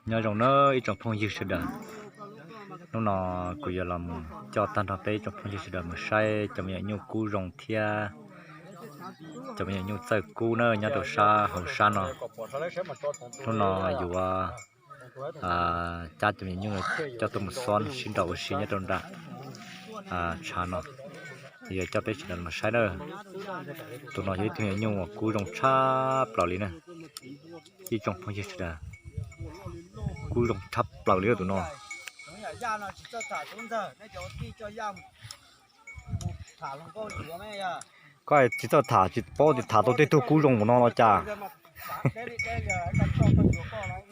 Nyob zoo na ib tsoom phooj ywg sawv daws, hnub no kuv yuav los mus coj tag nrho peb ib tsoom phooj ywg sawv daws mus saib cov me nyuam nyuj kub zoo thiab cov me nyuam nyuj txawj kub na nyob rau sab hauv sab no. Hnub no yuav cab cov me nyuam nyuj coj tuaj mus xob sib nraus ua si nyob rau nram tshav no. Ces yuav coj peb sawv daws los saib na. Tus no yog ib tug me nyuam nyuj uas kub zoo tshaj plaws li na. Ib tsoom phooj ywg sawv daws, kub zoo tshaj plaws li tus no. Koj tsis txawj tham tsis paub tias tham tau tej tug kub zoo mus no los cas.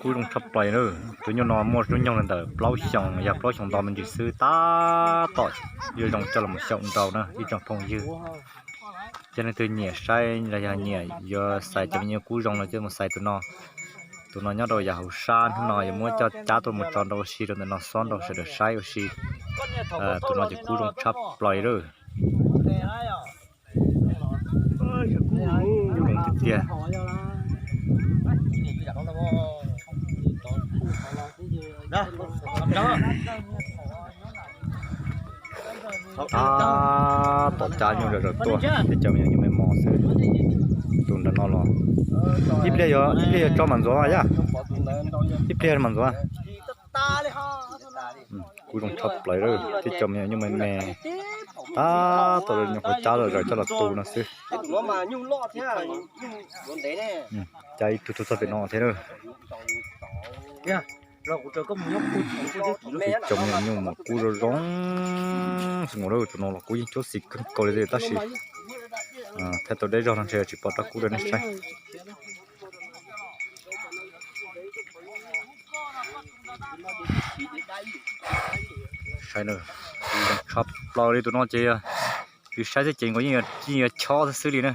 Kub zoo tshaj plaws na. Tus nyuj no muaj hnub nyoog li ntawm plaub xyoos, yog plaub xyoos ntau me ntsis xwb tab tom yuav zoo coj los xyaum nraus na ib tsoom phooj ywg. Yog leej twg nyiam saib los yog nyiam yuav xaiv cov me nyuam kub zoo no ces mus xaiv tus no. Tus no nyob rau yav hauv sab, hnub no yuav muab coj cab tuaj mus tso nraus ua si rau ntawm no xob nraus sawv daws saib ua si. Tus no ces kub zoo tshaj plaws lawm. Kub zoo tiag tiag. Tab tom cab nyuj zom zaws tuaj, tej cov me nyuam nyuj me mos xwb. Tus nram no los ib pliag, ib pliag yuav tso mam ntxuav yaj. Ib pliag mam ntxuav. Kub zoo tshaj plaws lawm, tej cov me nyuam nyuj me me tab tom nyuam qhuav cab zom zaws coj los tu no xwb. Cab ib tug tuaj txog pem no thiab na. Tej cov me nyuam nyuj mas kub zoo zoo xwb, tus no los kub yeej cuab xis kawg nkaus li tab sis thaij tau deb zog no ntshe tsis pom rab kub rau nej saib. Saib na, kub zoo tshaj plaws li tus no ces yog, yus saib xwb ces nkaus yeej yuav chob xwb xwb li na.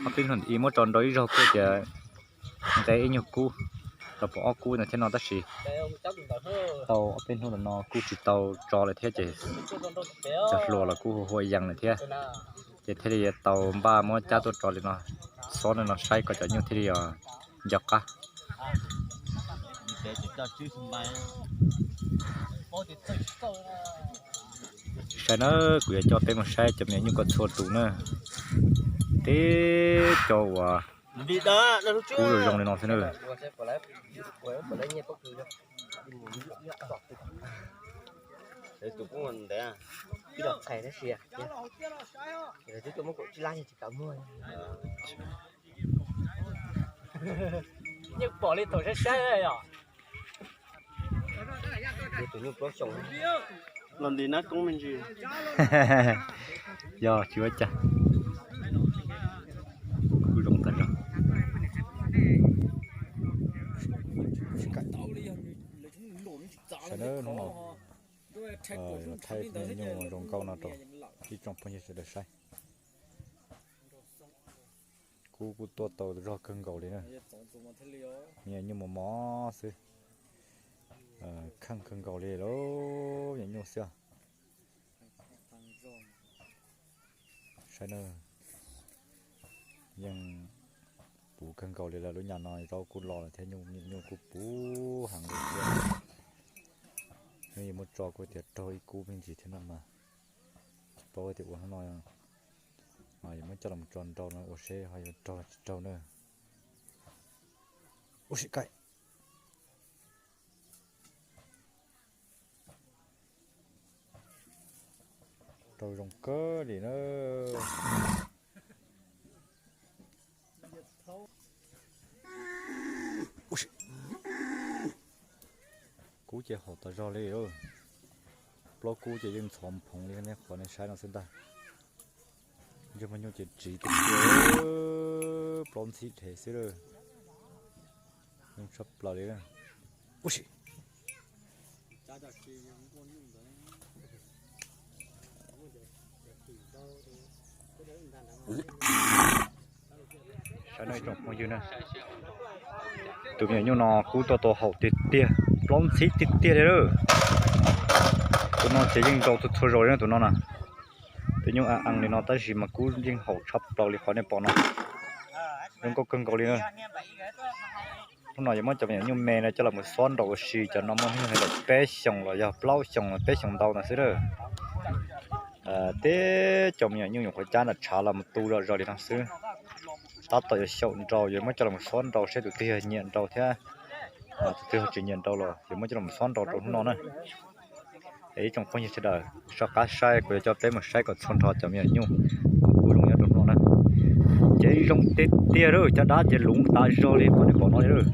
Ob peb hnub ntawd muab tso nraus ib zaug kuj tias nqe ib nyuag kub, tau pom ob kub ntawd thiab no tab sis tau ob peb hnub ntawm no kuj tsis tau tso lawm thiab ces cov hluas los kuj hu hua yees lawm thiab, ces thiaj li tau npaj muab cab tuaj tso li no, xob no saib kom cov nyuj thiaj li nco qab. Saib na, kuv yuav coj peb mus saib cov me nyuam nyuj ko txhua tus na. Tej cov uas kub zoo zoo li no xwb na. Yeej pom li thaum saib saib yom. Los nti nab koob me ntsis. Yog tsis ua cas. Kuj zoo tag zog. Sawv daws, hnub no los thaij me nyuam zoo nkauj no rau ib tsoom phooj ywg sawv daws saib. Kub kuj tuaj tau zog kawg nkaus li na. Me nyuam nyuj mos mos xwb. Kheej kawg nkaus li lauj, me nyuam nyuj xwb. Saib na, yeej puv kawg nkaus li lawm, lub nyam no zaub kuj los lawm thiab, nyuj me nyuam nyuj kuj puv heev li thiab. Hnub no muab tso kuj tias raug ib kub me ntsis thiab no mas tsis paub tias ua hnub no yuav muab coj los tso nraus no ua seb ho yuav raug los tsis raug na. Ua si kaim. Raug zoo kawg li na. Kub ces haum tas zog li. Plaub kub ces yeej ntxhov phoov li nej qhov nej saib no xwb ntag. Ntsej muag nyuj ces tsiv tiag tiag, plaub ntxhib dhev xwb lawm. Zoo tshaj plaws li na. Ub si. Saib no ib tsoom phooj ywg na, tus me nyuam nyuj no kub tuaj tau haum tiag tiag, plaub ntxhib tiag tiag li lawm. Tus no ces yeej nrau txhua txhua zaus li na tus no na. Tus nyuj a ees li no tab sis mas kub yeej haum tshaj plaws li qhov nej pom no. Zoo nkauj kawg nkaus li na. Hnub no yuav muab cov me nyuam nyuj me no coj los mus xob nrau ua si, cov no muaj hnub nyoog li peb xyoos los yog plaub xyoos, peb xyoos ntau ntawd xwb lawm. Teb cov me nyuam nyuj nyuam qhuav cab nram tshav los mus tu zom zaws li no xwb. Tab tom yuav xyaum nrau, yuav muab coj los xob nrau seb tus twg yog nyiam nrau thiab tus twg tsis nyiam nrau los yuav muab coj los xob nrau rau hnub no na. Es ib tsoom phooj ywg sawv daws soj qab saib, kuv yuav coj peb mus saib kom txhua nrho cov me nyuam nyuj kuv zoo nyob rau hnub no na. Ces zoo tiag tiag lawm, caj dab ces luv tas zog li qhov nej pom no li lawm.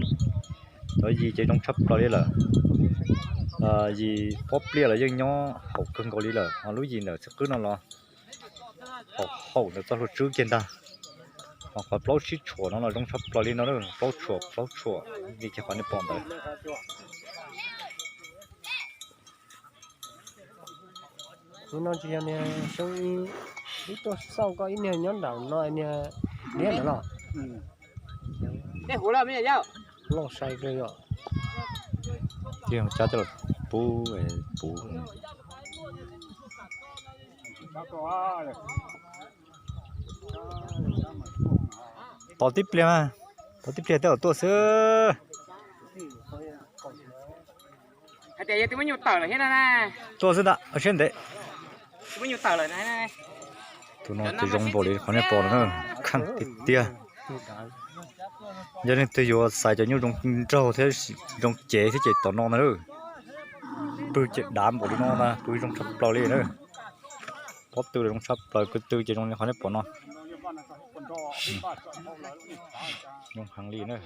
Cov yim ces zoo tshaj plaws li lawm. Yim pob pliaj los yeej nyob haum kawg nkaus li lawm, ho lub yim ntawm xib qwb no los haum haum ntawm txoj hlua tswb kiag ntag. Ho qhov plaub sib tshuam no los zoo tshaj plaws li no, plaub tshuam plaub tshuam li kiag qhov nej pom ntawd. Nim no tsis yog niag xyoo ib tuaj xauj koj ib niag nyob nram no niag liab ntawd los? Loj sai kawg yom. Cab coj los pub puv. Tos tib pliag mas, tos tib pliag tej zaum tuaj xwb. Hais tias yog tus muaj nyuj tawm lawm thiab na. Tuaj xwb ntag, siab ntev. Tus muaj nyuj tawm lawm. Tus no tus zoo npaum li qhov nej pom no na, kheej tiag tiag. Yog leej twg yuav xaiv cov nyuj zoo nraug thiab zoo cev thiab ces tom no na. Pw ces dav npaum li no na, pw zoo tshaj plaws li na. Pob tw zoo tshaj plaws, ko tw ces zoo li qhov nej pom no. Zoo heev li na.